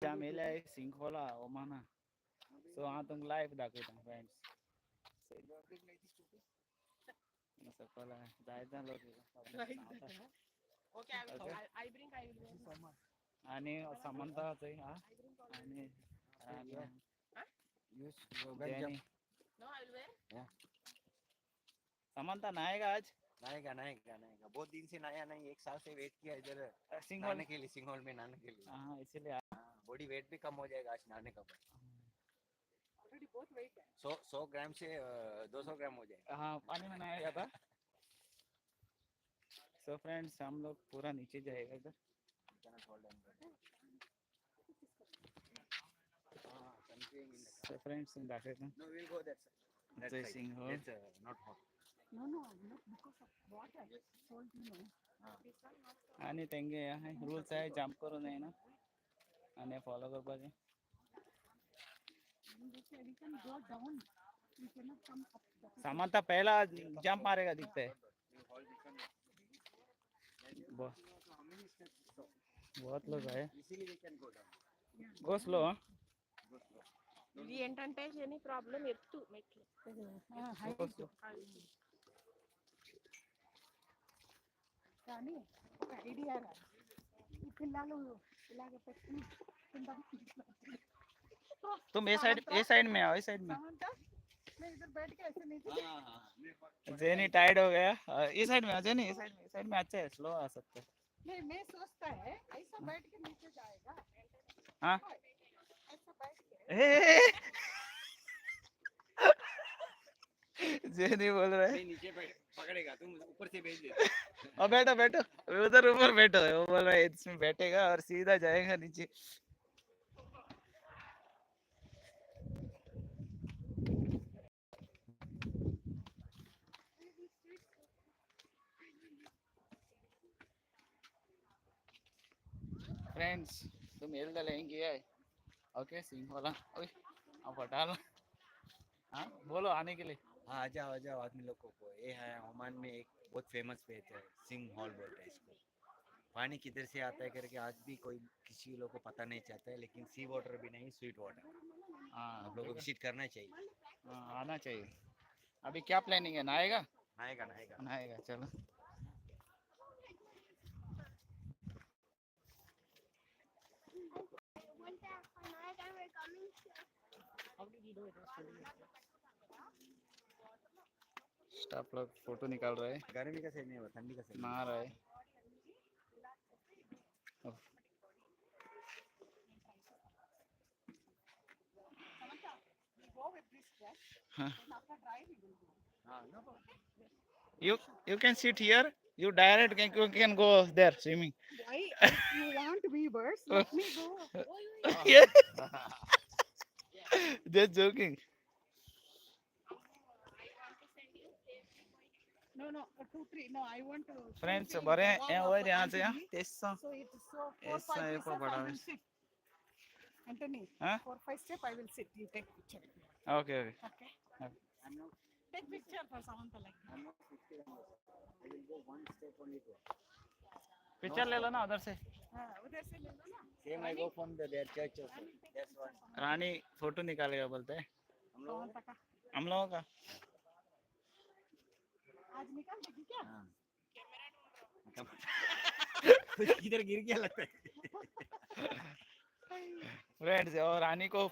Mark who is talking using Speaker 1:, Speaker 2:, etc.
Speaker 1: आमी येयले सिंगहोला ओमाना. सो हांव तुमकां लायव्ह दाखयता फ्रेंड्स. सकयल जायत जाण लोक. आणि सामंता थंय हा आणि सामंता नहाएगा आज?
Speaker 2: नहाएगा नहाएगा नहाएगा, बहुत दिन से नहाया नहीं, एक साल से वेट किया इधर
Speaker 1: सिंगहोल
Speaker 2: नहाने के लिए, सिंगहोल में नहाने के लिए।
Speaker 1: हाँ इसीलिए
Speaker 2: बॉडी वेट भी कम हो जाएगा आज नहाने का।
Speaker 3: ऑलरेडी बहुत वेट है।
Speaker 2: 100 ग्राम से 200 ग्राम हो जाएगा।
Speaker 1: हाँ पानी में नहाया था। सो फ्रेंड्स हम लोग पूरा नीचे जाएगा इधर। सो फ्रेंड्स दाखयता
Speaker 2: No, we'll go that side. That
Speaker 1: Jai
Speaker 2: side.
Speaker 1: Singhol.
Speaker 2: That's not hot.
Speaker 3: No, no, not because of water. Salt, you know.
Speaker 1: आणि तेंगे रुल्स आहे, जंप करू नये ना आणि फॉलो करपाचें.
Speaker 3: We can go down. We cannot come up.
Speaker 1: Samantha पहला jump मारेगा दिखता है. बहुत लोग आए.
Speaker 2: Easily we can go down.
Speaker 1: Go slow. हाँ
Speaker 4: ఇది ఏంటంటే జెనీ ప్రాబ్లం, ఎత్తు మెట్లు.
Speaker 1: Go slow.
Speaker 3: కానీ ఒక ఐడియా రాదు. ఈ పిల్లలు ఇలాగ పెట్టుకుని కింద.
Speaker 1: तुम ये साइड में आओ, ये साइड में.
Speaker 3: सामंता, मैं इधर बैठ के ऐसे नीचे.
Speaker 1: जेनी टायर्ड हो गया. ये साइड में आओ जेनी, ये साइड में, ये साइड में अच्छा है, स्लो आ सकते हैं.
Speaker 3: नहीं, मैं सोचता है ऐसा बैठ के नीचे जाएगा.
Speaker 1: हाँ
Speaker 3: ऐसा बैठ के.
Speaker 1: जेनी बोल रहा है
Speaker 2: नहीं, नीचे पकड़ेगा, तुम ऊपर से भेज दे.
Speaker 1: और बैठो बैठो उधर ऊपर बैठो. वो बोल रहा है इसमें बैठेगा और सीधा जाएगा नीचे. फ्रेंड्स तुम येयले जाल्यार हिंग येयाय. ओके सिंगहोला. ओय हांव फटाल. हाँ बोलो आने के लिए.
Speaker 2: हाँ आ जाओ आ जाओ आदमी लोगों को. ये है ओमान में एक बहुत फेमस प्लेस है, सिंग हॉल बोलते हैं इसको. पानी किधर से आता है करके आज भी कोई किसी लोग को पता नहीं चलता है, लेकिन सी वाटर भी नहीं, स्वीट वाटर.
Speaker 1: हाँ
Speaker 2: आप लोगों को विजिट करना चाहिए.
Speaker 1: हाँ आना चाहिए. अभी क्या प्लानिंग है, नहाएगा?
Speaker 2: नहाएगा नहाएगा.
Speaker 1: नहाएगा चलो. स्टाफ लोग फोटो निकाल रहे हैं.
Speaker 2: गर्मी का सही नहीं है, ठंडी का सही.
Speaker 1: नहा रहे हैं.
Speaker 3: Samantha, we go with this dress.
Speaker 1: हाँ.
Speaker 3: Then after dry we will go.
Speaker 2: हाँ no problem.
Speaker 1: You can sit here. You direct can, you can go there swimming.
Speaker 3: Why? If you want viewers, let me go.
Speaker 1: Yeah. Just joking.
Speaker 3: No, no, two, three. No, I want to.
Speaker 1: Friends
Speaker 3: feel
Speaker 1: बरें
Speaker 3: the
Speaker 1: हें
Speaker 3: warm
Speaker 1: वयर
Speaker 3: of
Speaker 1: हें आसा
Speaker 3: Anthony.
Speaker 1: तेच
Speaker 3: So it is so four,
Speaker 1: Yes,
Speaker 3: five
Speaker 1: I
Speaker 3: pieces, I
Speaker 1: पकड़ा
Speaker 3: will sit. Anthony,
Speaker 1: Huh?
Speaker 3: 4, 5 step, I will sit. You take picture.
Speaker 1: Okay okay.
Speaker 3: Okay.
Speaker 1: Okay.
Speaker 2: I'm not,
Speaker 3: Take picture for Samantha like that.
Speaker 2: I'm not 50 grams. I will go one step only to.
Speaker 1: Picture ले लो ना उधर से.
Speaker 3: हाँ, उधर से ले लो ना.
Speaker 2: Same I go from the their church also.
Speaker 3: Rani, take
Speaker 2: That's
Speaker 3: picture
Speaker 2: one.
Speaker 3: Samantha.
Speaker 1: Rani photo निकालेगा बोलते हैं.
Speaker 2: हम लोग
Speaker 3: Samantha का.
Speaker 1: हम लोगों का
Speaker 3: आज निकाल देगी क्या?
Speaker 2: हाँ किधर गिर गया लगता है.
Speaker 1: फ्रेंड्स और रानी को